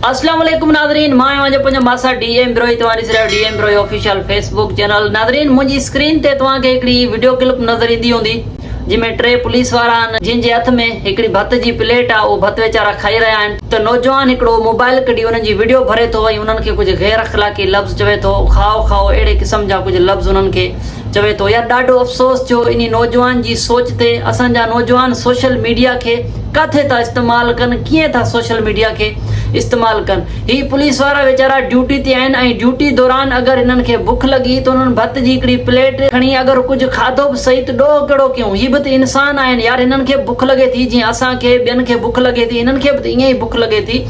اسلام عليڪم ناظرين مان آهيان اوهان جو پنهنجو ماسا ڊي ايم بروهي توهان ڏسي رهيا آهيو D M Brohi official Facebook channel ناظرين منهنجي اسڪرين تي توهان کي هڪڙي وڊيو ڪلپ نظر ايندي هوندي جنهن ۾ ٽي پوليس وارا آهن جن جي هٿ ۾ هڪڙي ڀت جي پليٽ آهي اهو ڀت ويچارا کائي رهيا آهن ته نوجوان هڪڙو موبائل ڪڍي انهن جي وڊيو ڀري ٿو ۽ انهن کي ڪجهه غير اخلاقي لفظ چوي ٿو کائو کائو اهڙي قسم جا ڪجهه لفظ انهن کي چوي ٿو يار ڏاڍو افسوس ٿيو انهي نوجوان جي سوچ تي اسان جا نوجوان سوشل ميڊيا کي ڪاٿي ٿا استعمال ڪن ڪيئن ٿا سوشل ميڊيا کي استعمال ڪن هي پوليس وارا ويچارا ڊيوٽي تي آهن ۽ ڊيوٽي دوران اگر هنن کي بک لڳي ته انهن ڀت جي هڪڙي پليٽ کڻي اگر ڪجهه کاڌو به سهي ته ڏوهه ڪهڙو ڪيون هي به ته انسان آهن يار هنن کي به بک لڳي ٿي جيئن اسان کي ٻين کي بک لڳي ٿي هنن کي به ته ائين ئي بک لڳي ٿي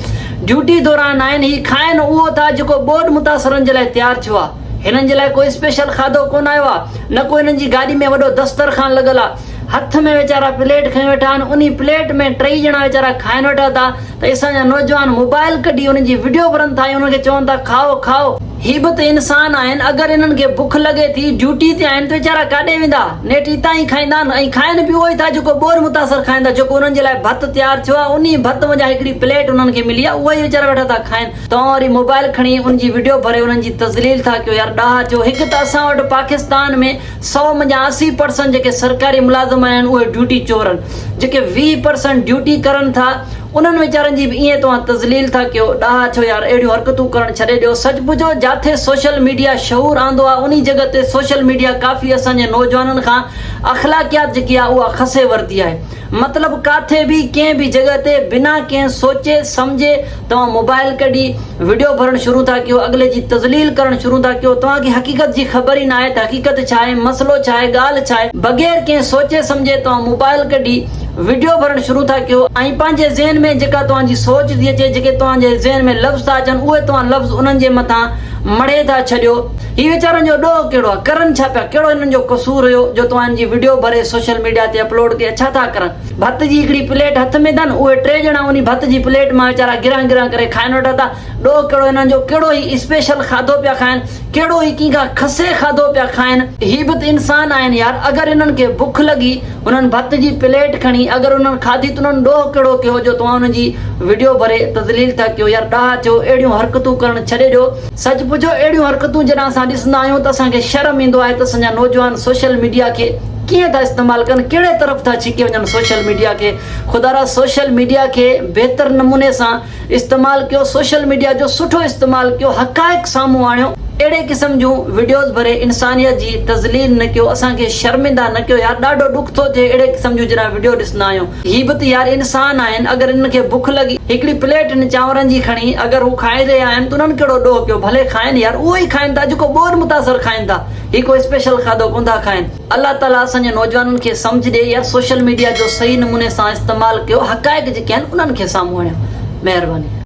ڊيوٽي دوران آهن هي کائن اهو ٿا جيڪو ٻوڏ متاثرن جي لاء تيار ٿيو آهي. هنن جي لاء ڪو اسپيشل کاڌو ڪونه آيو آ، نه ڪو هنن جي گاڏي ۾ وڏو دسترخوان لڳل آ. هٿ ۾ ويچارا پليٽ کنيو ويٺا آهن، انهي پليٽ ۾ ٽئي ڄڻا ويچارا کائن ويٺا ٿا ته اسان جا نوجوان موبائل ڪڍي انهن جي وڊيو ڀرن ٿا ۽ انهن کي چون ٿا کائو کائو. هي به ته انسان آهن، اگر انهن کي بک لڳي ٿي، ڊيوٽي تي آهن ته ويچارا ڪاڏي ويندا؟ نيٺ اتان ئي کائيندا ۽ کائن به اهو ئي ٿا جيڪو ٻوڏ متاثر کائن ٿا، جيڪو انهن جي لاء ڀت تيار ٿيو آ، انهي ڀت منجهان هڪڙي پليٽ انهن کي ملي آ، اها ئي ويچارا ويٺا ٿا کائن. توهان وري موبائل کڻي ان جي وڊيو ڀري انهن جي تذليل ٿا ڪيو يار ڏاها ٿيو هڪ ته اسان وٽ پاڪستان ۾ سو منجهان 80 پرسنٽ جيڪي سرڪاري ملازم آهن اهي ڊيوٽي چور آهن جيڪي 20 پرسنٽ ڊيوٽي ڪرن ٿا انهن ويچارن جي به ائين توهان تذليل ٿا ڪيو ڏاها ٿيو يار اهڙيون حرڪتون ڪرڻ ڇڏي ڏيو سچ پڇو جاٿي سوشل ميڊيا شعور آندو آهي انهي جڳهه تي سوشل ميڊيا ڪافي اسان جي نوجوانن کان اخلاقيات جيڪي آهي اها کسي ورتي آهي مطلب ڪاٿي به ڪنهن به جڳهه تي بنا ڪنهن سوچي سمجهي توهان موبائل ڪڍي وڊيو ڀرڻ شروع ٿا ڪيو اڳلي جي تذليل ڪرڻ شروع ٿا ڪيو توهان کي حقيقت جي خبر ئي ناهي ته حقيقت ڇا آهي مسئلو ڇا آهي ڳالهه ڇا آهي بغير ڪنهن سوچي سمجهي توهان موبائل ڪڍي وڊيو ڀرڻ شروع ٿا ڪيو ۽ پنهنجي ذهن ۾ جيڪا توهان جي سوچ ٿي اچي جيڪي توهان جي ذهن ۾ لفظ ٿا اچن اهي توهان لفظ انهن جي مٿان مڙهي ٿا ڇڏيو. هي ويچارن جو ڏوهه ڪهڙو آهي؟ ڪرن ڇا پيا؟ ڪهڙو هنن جو قصور هيو جو توهان هن جي وڊيو ڀري سوشل ميڊيا تي اپلوڊ ڪئي؟ ڇا ٿا ڪرن؟ ڀت جي هڪڙي پليٽ هٿ ۾ اٿن، اهي ٽي ڄڻا انهي ڀت جي پليٽ مان ويچارا گرهن گرهن ڪري کائن ويٺا ٿا. ڏوهه ڪهڙو هنن جو؟ ڪهڙو هي اسپيشل کاڌو پيا کائن؟ ڪهڙو هي ڪنهن کان کسي کاڌو پيا کائن؟ هي به ته انسان آهن يار، اگر هنن کي بک لڳي، هنن ڀت جي پليٽ کڻي اگر انهن کاڌي ته انهن ڏوهه ڪهڙو ڪيو جو توهان انهن جي وڊيو ڀري تذليل ٿا ڪيو يار ڏاها ٿيو اهڙيون حرڪتون ڪرڻ ڇڏي ڏيو. سچ پڇو اهڙيون حرڪتون جڏهن اسان ڏسندا آهيون ته اسان کي شرم ايندو آهي ته اسان جا نوجوان سوشل ميڊيا کي ڪيئن ٿا استعمال ڪن ڪهڙي طرف ٿا ڇڪي وڃن سوشل ميڊيا کي خدارا سوشل ميڊيا کي بهتر نموني سان استعمال ڪيو سوشل ميڊيا جو سٺو استعمال ڪيو حقائق سامهون آڻيو اهڙي قسم جون وڊيوز ڀري انسانيت جي تذليل نه ڪيو اسان کي شرمنده نه ڪيو يار ڏاڍو ڏک ٿو ٿئي اهڙي قسم جون جڏهن وڊيو ڏسندا آهيون هي به ته يار انسان آهن اگر انهن کي بک لڳي هڪڙي پليٽ هن چانورن جي کڻي اگر هو کائي رهيا آهن ته انهن ڪهڙو ڏوهه ڪيو ڀلي کائن يار اهو ئي کائن ٿا جيڪو ٻوڏ متاثر کائن ٿا هي ڪو اسپيشل کاڌو ڪونه ٿا کائن. الله تعالي اسان جي نوجوانن کي سمجھ ڏي يار سوشل ميڊيا جو صحيح نموني سان استعمال ڪيو حقائق جيڪي آهن انهن کي سامهون آڻيو مهرباني.